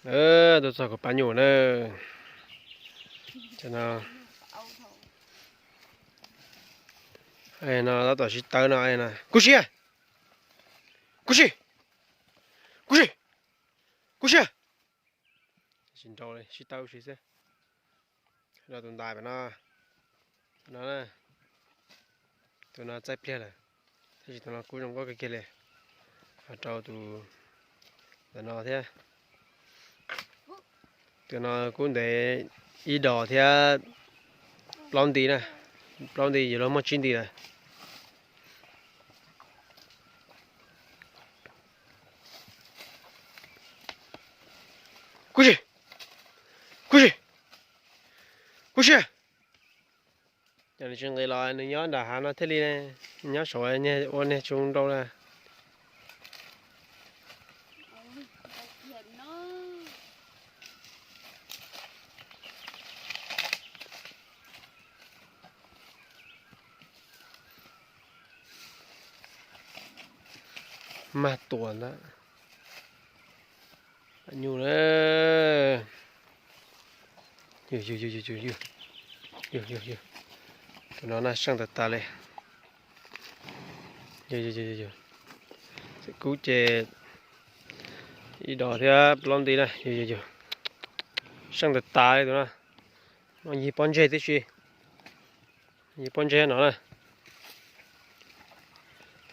Tuaj txog kuv pab nyuj na. No tab tom sib tawb no. Kub siab, kub siab, kub siab, kub siab. Sib tawb si xwb. Rau tus ntais pem no. No, tus no txaij pliag lawm, tab sis tus no kub zoo nkauj kawg kiag li. Ho rau tus ntawm no thiab. Tus no kub ntev ib dos thiab plaub nti na. Plaub nti yuav luag muaj tsib nti lawm. Kub si, kub si, kub siab. Yog nws tsis nqis los nws nyob nram hav no thiaj li, nyob saud ua niag tsis nrau na. Mag tuas ntag. Nyuj na. Tus no na seej tas tas li. Txawm kub ces ib dos thiab plaub nti na. Seej tas tas li tus no. Yig pob ntseg tib si. Yig pob ntseg no na.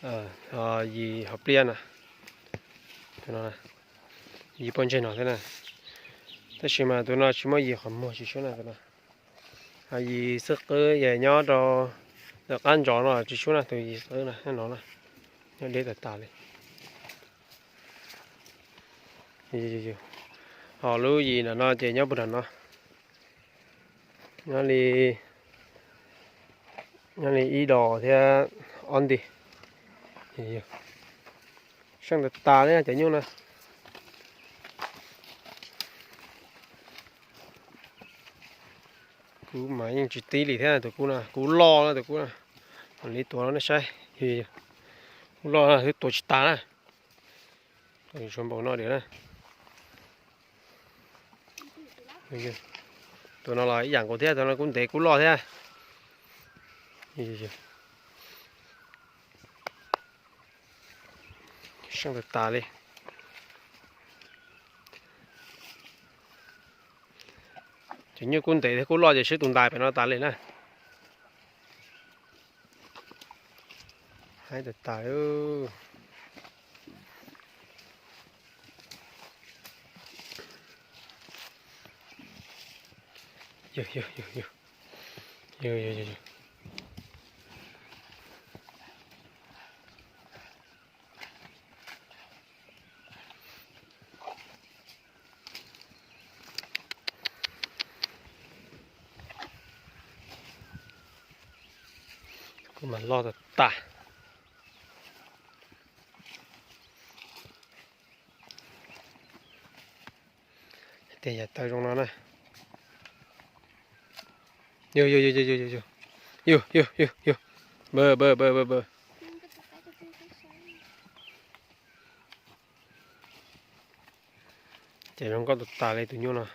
Yig hauv pliaj na. Yig pob ntseg no thiab na. Tab sis mas tus no tsis muaj yig qhov muag tsis sub na tus no. Ho yig xwb qwb yog nyob rau ntawm qab ntsos no tsis sub na, tus yig xwb qwb no no na. Nyob deb tas tas li. Ho lub yig nram no ces nyob puag nram no. Nyob li, nyob li ib dos thiab ob nti. Seej tas tas li cov nyuj no. Kub mas yeej tsis tib li thiab tus kub no, kub loj na tus kub no. Li tuav no nej saib, kub loj na twb tuav tsis tas na. Suav npaum no diam na. Tus no los ib yam nkaus thiab, tus no kub ntev kub loj thiab. Seej tas tas li. Cov nyuj kub ntev thiab kub loj ces swb tus ntais pem no tas li na. Haib tas tas. Kub mas loj tas tas. Tias yam taw zoo no na. Yug yug yug yug yug yug yug yug yug yug. Npawg npawg npawg npawg npawg. Ces zoo nkauj tas tas li tus nyuj no.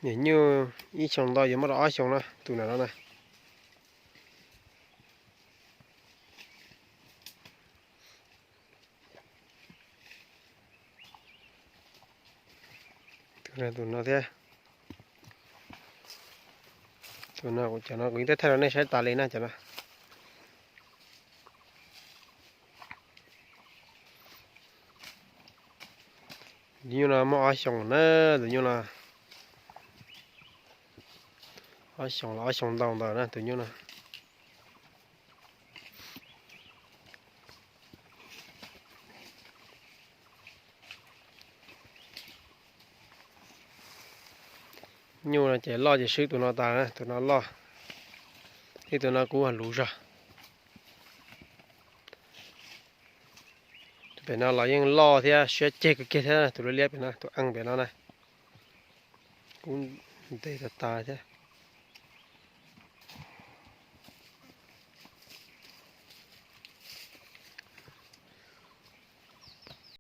Niam nyuj ib xyoos ntau yuav muaj rau ob xyoos na, tus nram no na. Tus no thiab. Tus no, cov no kuv yeej thaij rau nej saib tas li na cov no. Tus nyuj no muaj ob xyoos na, tus nyuj no. Ob xyoos los ob xyoos ntau ntawd na tus nyuj no. Nyuj no ces loj ces swb tus no tas na, tus no loj. Thiab tus no kuv luv zog. Pem no los yeej loj thiab siab ceg kawg kiag thiab, tus liab liab pem no, tus eeb pem no na. Kub ntev tas tas thiab.